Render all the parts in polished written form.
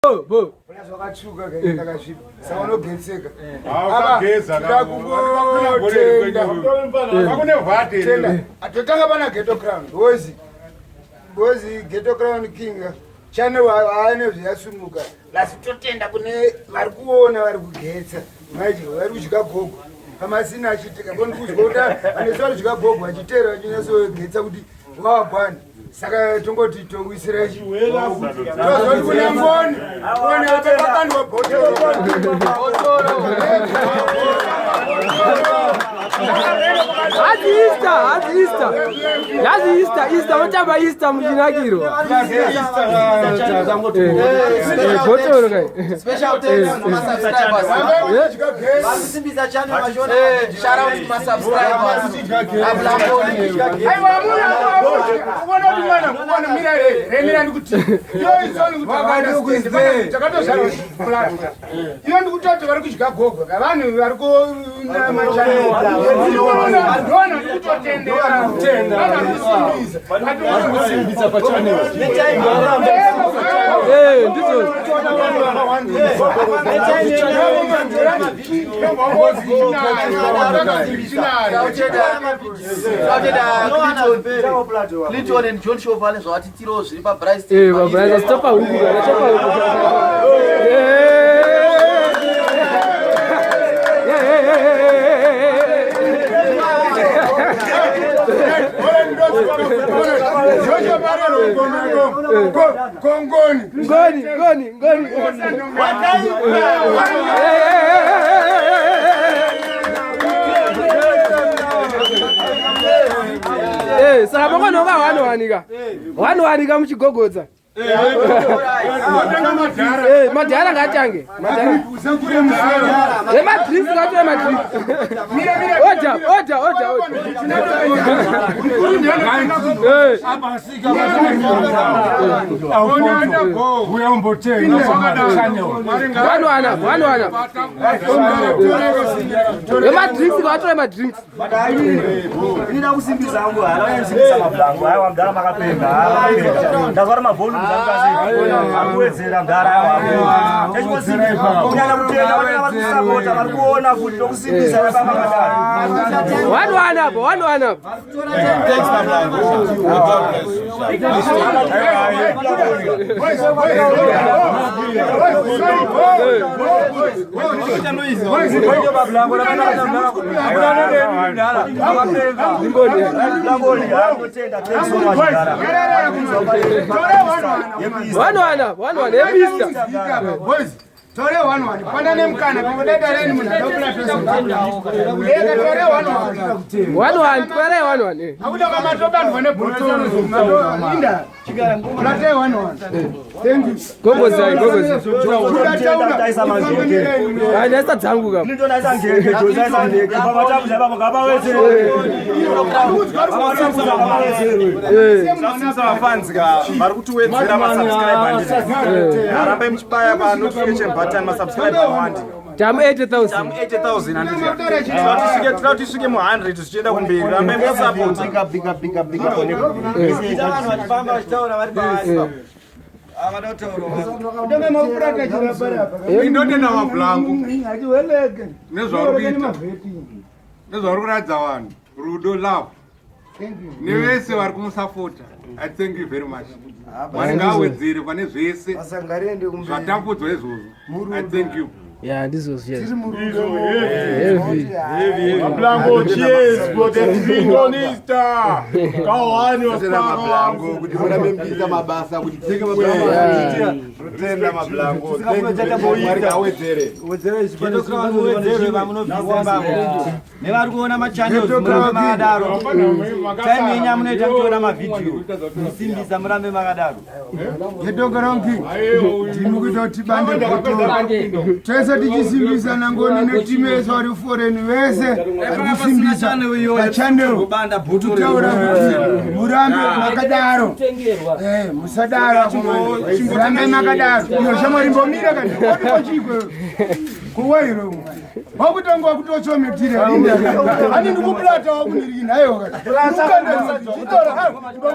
Bo. Zvakatsvuka kaita ndakasvipa. Saka unogetseka. Wakageza Tida kungotenda. Hakune vhati Tenda. Atotanga pana Ghetto Crown. Bozi. Bozi Ghetto Crown King. Channel haane zviyasumuka. Lasi totenda kune vari kuona vari kugetsa. Manje vari kudya gogo. Pamasina achiitika. Ndikuzwa kuti vanese vari kudya gogo vachiteera vachinyatsogetsa kuti wawagwani. Saka tongoti towisira ichi. Tozoti kune ngoni. Ngoni apa pakandwa bhotoro. Hazi Easter, hazi Easter. Hazi Easter, Easter votamba Easter muchinakirwa. Eh, bhotoro kai. Special thanks to my subscribers. Vasimbisa channel vachiona shout out to my subscribers. Abulangoni. Aiwa, amuna, amuna. Uona kuti mwana, uona mira remira ndikuti. Iyo izoni kuti havana takatozvarwa plan. Iyo ndikutoti vari kudya gogo, vanhu vari kuona machannel. Ndona ndikutotendera. Vanhu vari kusimbisa. Kusimbisa pachannel. Eh, ndizvo. Clinton and John Show vane zvavatitirawo zviri paBrice. Eh, baba, stopa huku kana, stopa huku. Eh. Eh, eh, eh, eh, Kongoni. Ngoni, ngoni, ngoni. Eh, eh, eh, eh, eh. Eh, saka makonoka wanowanika. Wanowanika muchigogodza. Eh, madhara ngaatange. Madhara. Yemadrinks ngatore madrinks. Order, order, order, order. Eh. Wanowana, wanowana. Yemadrinks ngatore madrinks. Inoda kusimbisa hangu, haana mablango. Aiwa mudhara makapenga, ndazwa mabholu mudhara kasi akuwedzera mudhara. Aiwa chechingosimbisa kunyanya kutenda vanenge vari kusapota vari kuona kuti tokusimbisa vapamakadaro. Wanowana apo, wanowana apo. Thanks, Mablango. God bless you. Wanowana, wanowana. Yemista. Boys, tore one one. Panda nemukana, pangodaita munhu adopula tose. Eka tore one one. Wanowana, tore one one. Eh. Akuda kwamatobandwa nebhotoro. Inda. Platei one one. Thank you. Gogozai, gogozai. Taisa manjeke. Hayi, ndaisa dzangu ka. Ndinonaisa ngeke, josaisa ngeke pamatambuza ipapo ngapawedzerwe. Eh. Zvasimbisa mafans ka vari kutiwedzera masubscribe handiti. Harambai muchibaya panotification button masubscribe awandi. Tamu 80,000. Tamu 80,000 handiti. Tinoda kuti tisvike mu100 zvichienda kumberi. Rambai muchisapota. Ita vanhu vachifamba vachitaura vari paasi papo. Ndonge maupurata chirabarapa. Indotenda mablango Achiweleke. Nezvauri kuita. Nezvauri kuratidza vanhu rudo, love nevese vari kumusapota. I thank you very much. Mwari ngaawedzere pane zvese Vasangariende kumberi. zvatapudzwa izvozvo. I thank you. Ya, ndizvo zviya. Tiri murudo. Heavy. Mablango, cheers for the Tringonista. Kawani. Mablango kuti murambe muchiita mabasa kuti tenge Yeah. mablango. Mablango, Mwari ngaawedzere. Nevari kuona machannels, murambe makadaro. Time yenyu amunoita muchiona mavhidhiyo musimbisa, murambe makadaro. Ghetto Crown King. Ndimi kuita kuti tibande bhotoro. Tese tichisimbisana ngoni netimu yese vari foreign vese vari kusimbisa pachannel. Kutaura kuti murambe makadaro. Eh, musadaro akomana. Murambe makadaro. Iyo shamwari mbomira kani. Odiko chiko. Kuwairo wakutanga wakutochometira ani ndikuplata wakuniriki naiwo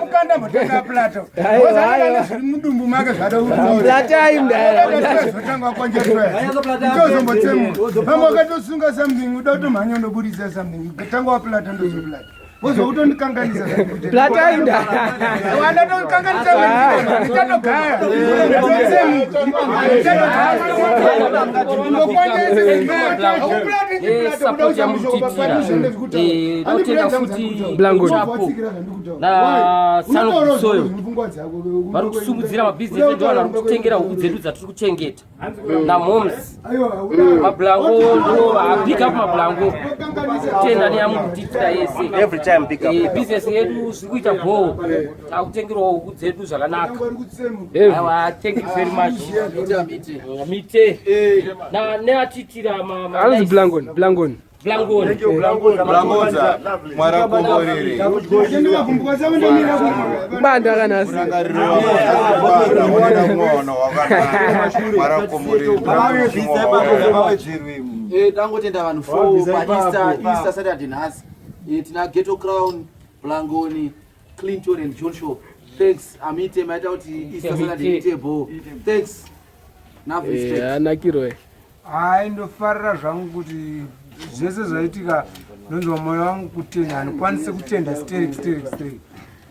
mukanda mbotenga plata zviri mudumbu make Platai mdara. zvadazotanga kwanjatozombotsemura pamwe wakatosunga something uda kutomhanya undoburitsa something tanga waplata ndozoplata wozokutondikanganisa Platai mdara. wandatokanganisa ndichatogaya Support yamutitira. Totenda futi Blangoni. Chapo na Sano Kusoyo vari kusimudzira mabhizinesi edu, vanhu vari kutitengera huku dzedu dzatiri kuchengeta namoms mablango ndo big up mablango, tenda neyamukutitira yese. Every time big up. Bhizinesi yedu zviri kuita bhoo, takutengerawo huku dzedu zvakanaka. Aiwa, thank you very much mite neatitira. Anonzi Blangoni, Blangoni. Blangoni. Blangoza, Mwari akomborere. Banda kanasi. Murangariro wako wada mwono wakanaka. Mwari akomborere. Tangotenda vanhu 4 paEaster, Easter Saturday nhasi. Tina Ghetto Crown, Blangoni, Clinton and John Shaw. Thanks amite, maita kuti Easter Saturday ite bo. Thanks, enough respect. Anakirwe. Hai, ndofarira zvangu kuti zvese zvaitika, ndonzwa mwoyo wangu kutenda. Handikwanisi kutenda sterek sterek sterek.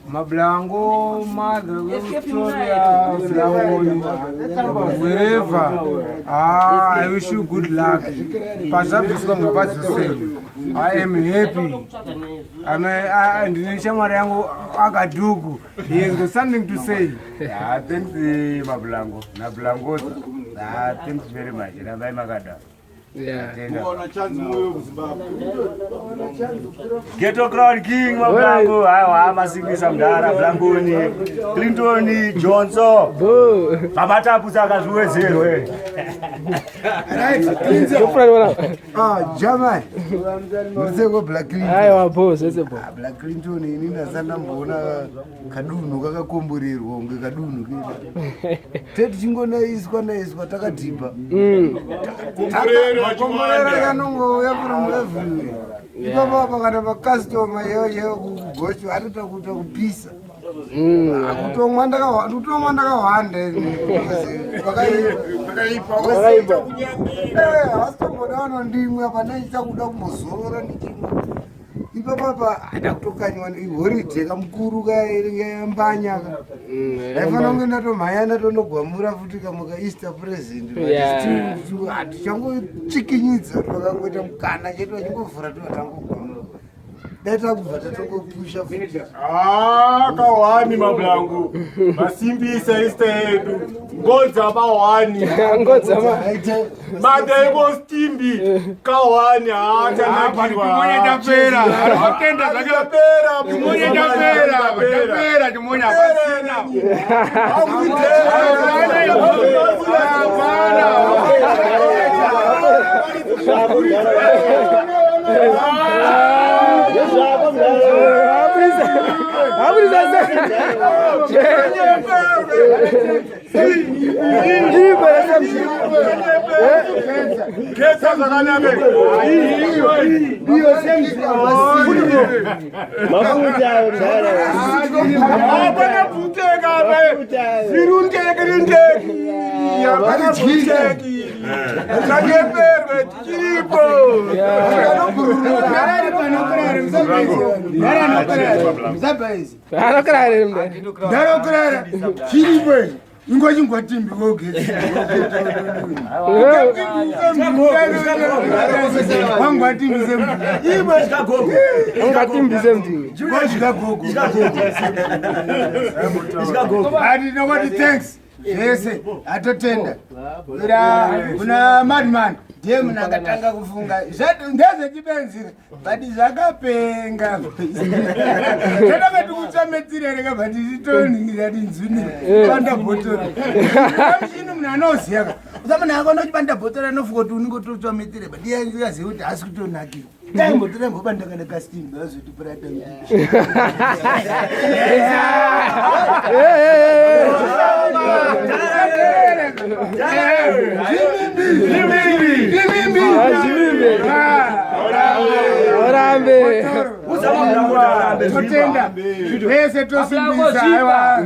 Mablango, mother Victoria, Blangoni, wherever, ah, I wish you good luck. Pazvabviswa ngapadzosei. I am happy. Ndine shamwari yangu akadhuku, he has got something to say. Ah, thanks Mablango nablangoza. Ah, thanks very much, rambai makadaro. Yeah. Ghetto Crown King Mablango, aiwa masimbisa mudhara Blangoni, Clinton, Johnson. Bo. Mabataputsa akazviwedzerwe. Jamani, muriseko Black Clinton? Aiwa, bo, zvese bo. Black Clinton, ini ndasandamboona kadunhu kakakomborerwa kunge kadunhu kedu. Tetichingonaiswa naiswa takadhibha makomborero kanongouya from everywhere. Ipapo apa kana makastoma chaivo chaivo kugocho anoita kuita kupisa. Kutomwa ndakahwanda. Pakaipa, hasitomboda vanondimwa pandaita kuda kumbozorora ndichimwa. Ipapapa hada kutokanywa ihoridhe kamukuru kayambanya ka ndaifanira kunge ndatomhanya ndatonogwamura futi kamwe kaEaster present. Hatichangotsikinyidza, vakangoita mukana chete vachingovhura tovatangogwamura, dai takubva tatongopusha futi. Kawani mablangu, masimbisa Easter yedu, ngodza mawani. Ngodza madaimostimbi kawani haatanakirwa. Tapera, arikutenda zvake. Timonya tapera, tapera timonya, pasina. Hapana. Hamurisa se. Ibo semzi. Ketsa zvakanaka. Iyo semzi. Hapana bvuteka apa, zvirundeki rundeki, hapana bvuteki, zvanyeperwe, tichiripo. Anokurare mdara. Ndarokurara chiripo ingochingwatimbi kogesi wangwatimbi sembi. Ungatimbi semdini. Kozvika gogo ati nokoti thanks zvese, atotenda kuna madman, ndiye munhu akatanga kufunga. Ndezvechibenzira but zvakapenga zvatanga tikutsvametsira reka, but titonhingira tinzunira panda bhotora muchini. Munhu anoziya ka usa munhu akondochipanda bhotora anofuka kuti unongototsvametsire, but iye ndikaziva kuti haasi kutonakirwa. Taimbotora mbobandaka nakastim vazotipurata. Orambe. Totenda vese tosimbisa aiwa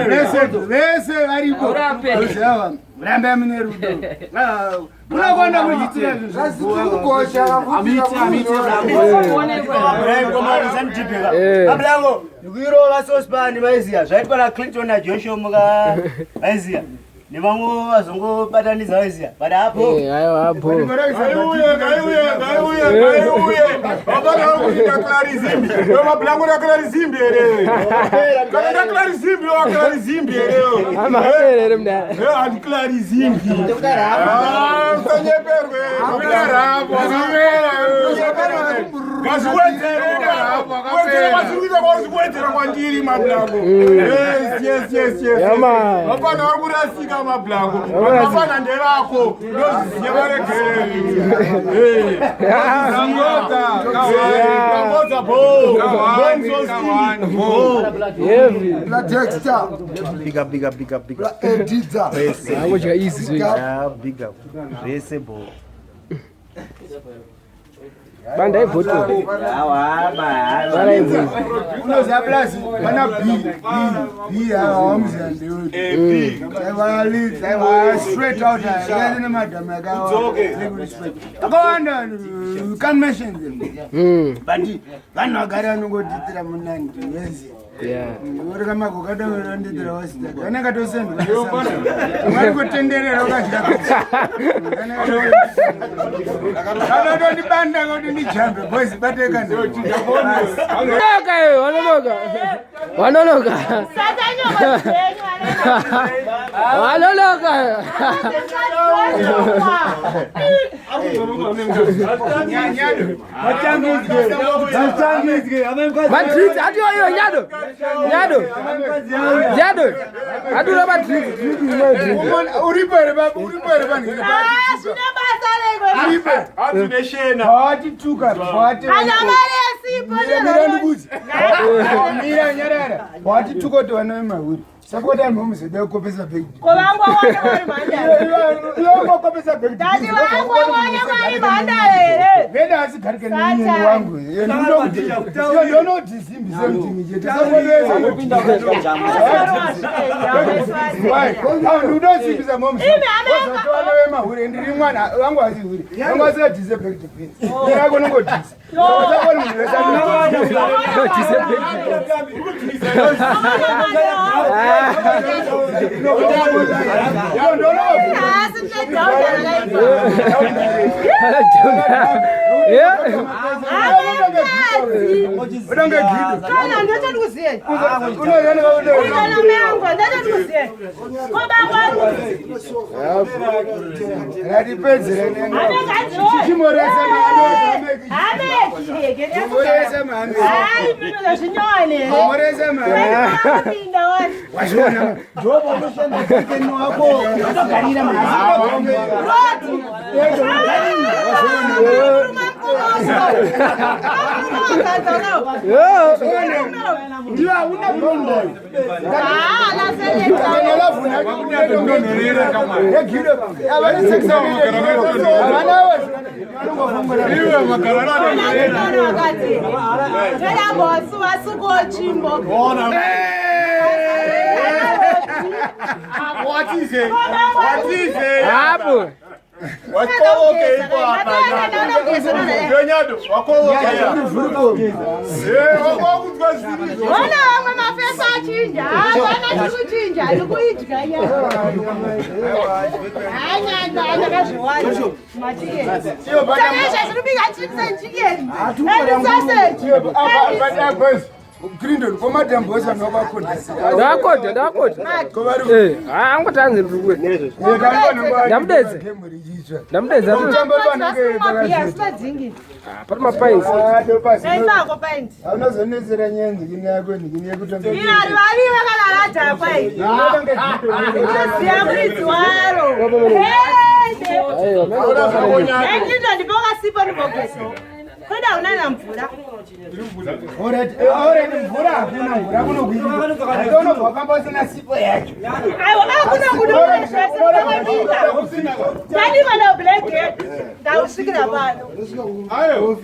vese vese varipo toziva rambai mune rudo munokonda muchiitira zvinhu Mablango, ndikuirova sospan vaiziya zvaitwa naClinton naJoshua muka vaiziya nevamwe vazongobatanidza vaiziya but apo Aiwa apo. Ngaiuye, ngaiuye, ngaiuye, ngaiuye. Vapana vari kuti ndaklarisimbi. Mablango ndaklarisimbi here? Kana ndaklarisimbi waklarisimbi here? Amapere here mudara. Eh, handiklarisimbi. Ah, usanyeperwe. Kuda rapo, akamera. Ngazviwedzere, wedzere kwazviri kuita kwauri kuwedzera kwandiri mablango. Yes, yes, yes, yes. Yeah, man. Vapana vari kurasika mablango. Vapana nderako. Ndozviziva varegereri. Kangodza bo. Heavy. La Dexter. Big up, big up, big up, big up. La Edita. Zvese. Angodya easy zve. Ah, big up. Zvese bo. Banda ibhotoro. Banda ibhotoro. Unoziva plus pana B B B hawamuziva ndewe. Aiwa straight out yakaita nemadhamu akawanda you can't mention them. But vanhu vagari vanongodhitira munandi wezi. Yeah. Uri kamagoka ndonditira wasita. Vanenge tosendwa. Vari kutenderera ukadya. Kana tondibanda kuti ndijambe boys bateka. Wanonoka iwe, wanonoka. Wanonoka. Wanonoka. Madrid, atiwa iwe nyado. Nyado. Nyado. Atura Madrid. Uripo here baba, uripo here vanhu. Uripo. Watituka, wati. Mira ndikuzi. Mira nyarara. Watituka kuti vana vemahuri. Saka kuti anhu vomuzeda kukopesa bhegi. Iwe ungakopesa bhegi. Dadi vangu vaone vari mhandara here? Veda asigarike nenyini wangu. Ndinoti simbi semutimi chete. Ndinosimbisa momuzvana vemahure ndiri mwana vangu asihure. Vangu asingadhise bhegi to pins. Yako nongodhisa. Saka munhu wese Dhise bhegi. Kana ndochandikuziye. Kana meangu ndochandikuziye. Ko bangu ari Ratipedzere Hapo. Ona vamwe mafesi achinja hapana chikuchinja ndikuidya nyanyandakazviwana machikeni saka zvirikubika chips and chicken and sausage. Grindon, komadhambosa novakodha. Ndakodha, ndakodha. Eh, angotanzi ndiri kuwe. Ndamudedze. Ndamudedze. Pari mapainzi. Aunozonetsera nyaya nzikini yako nzikini yekutonga. Vari vakalala kwai. Inoziya muridzi waro. Endo ndipokasipo ndipogesa. Kwedu hauna na mvura. Alright, mvura hakuna, mvura kunokuita. Unobva wakamba usina sipo yacho. Aiwa, hakuna kunoona zvese zvakadika. Ndadima na black ndausvikira pano. Ayo.